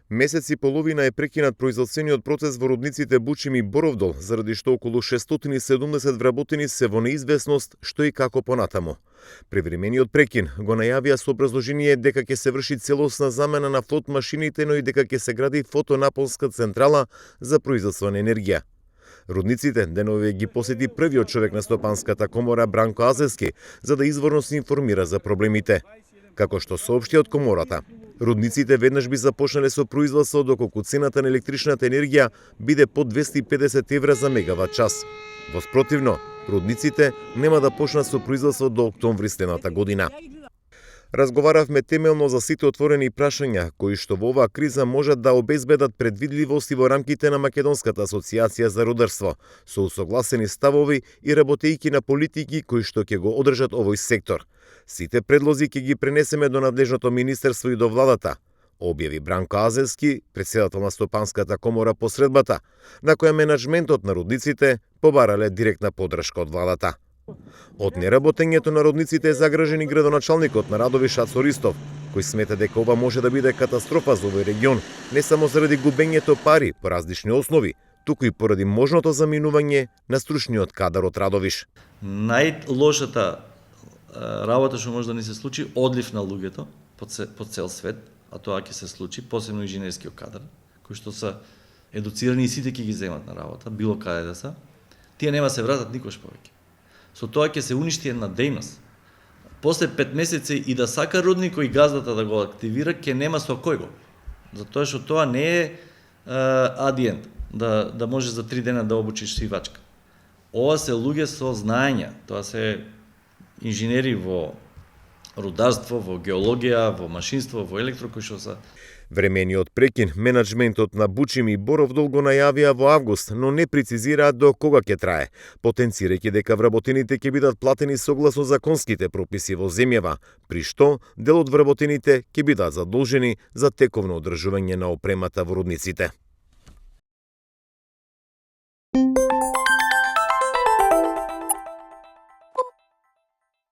Месец и половина е прекинат производствениот процес во рудниците Бучим и Боровдол, заради што околу 670 вработени се во неизвестност што и како понатаму. Превремениот прекин го најавија со образложение дека ќе се врши целосна замена на флот машините, но и дека ќе се гради фотонапонска централа за производство на енергија. Рудниците денове ги посети првиот човек на Стопанската комора Бранко Азевски, за да изворно се информира за проблемите. Како што соопшти од комората, рудниците веднаш би започнале со производство доколку цената на електричната енергија биде по 250 евра за мегават час. Воспротивно, рудниците нема да почнат со производство до октомври следната година. Разговаравме темелно за сите отворени прашања, кои што во оваа криза можат да обезбедат предвидливост и во рамките на Македонската асоциација за рударство, со усогласени ставови и работејќи на политики кои што ќе го одржат овој сектор. Сите предлози ќе ги пренесеме до надлежното министерство и до владата, објави Бранко Азевски, претседател на Стопанската комора по средбата, на која менаџментот на рудниците побарале директна поддршка од владата. Од неработењето на рудниците е загрижен и градоначалникот на Радовиш Ацо Ристов, кој смета дека ова може да биде катастрофа за овој регион, не само заради губењето пари по различни основи, туку и поради можното заминување на стручниот кадар од Радовиш. Најлошата работа што може да ни се случи, одлив на луѓето по цел свет, а тоа ќе се случи, посебно инженерскиот кадар, кои што се едуцирани и сите ќе ги земат на работа, било каде да се, тие нема се вратат никош повеќе. Со тоа ќе се уништи една дејност. После 5 месеци и да сака рудникот и газдата да го активира, ќе нема со кој го. Затоа што тоа не е адиент, да може за 3 дена да обучиш свивачка. Ова се луѓе со знаења, тоа се инженери во рударство, во геологија, во машинство, во електро, кои што се. Времениот прекин менаџментот на Бучим и Боровдол го најавија во август, но не прецизираат до кога ќе трае, потенцирајќи дека вработените ќе бидат платени согласно законските прописи во земјава, при што дел од вработените ќе бидат задолжени за тековно одржување на опремата во рудниците.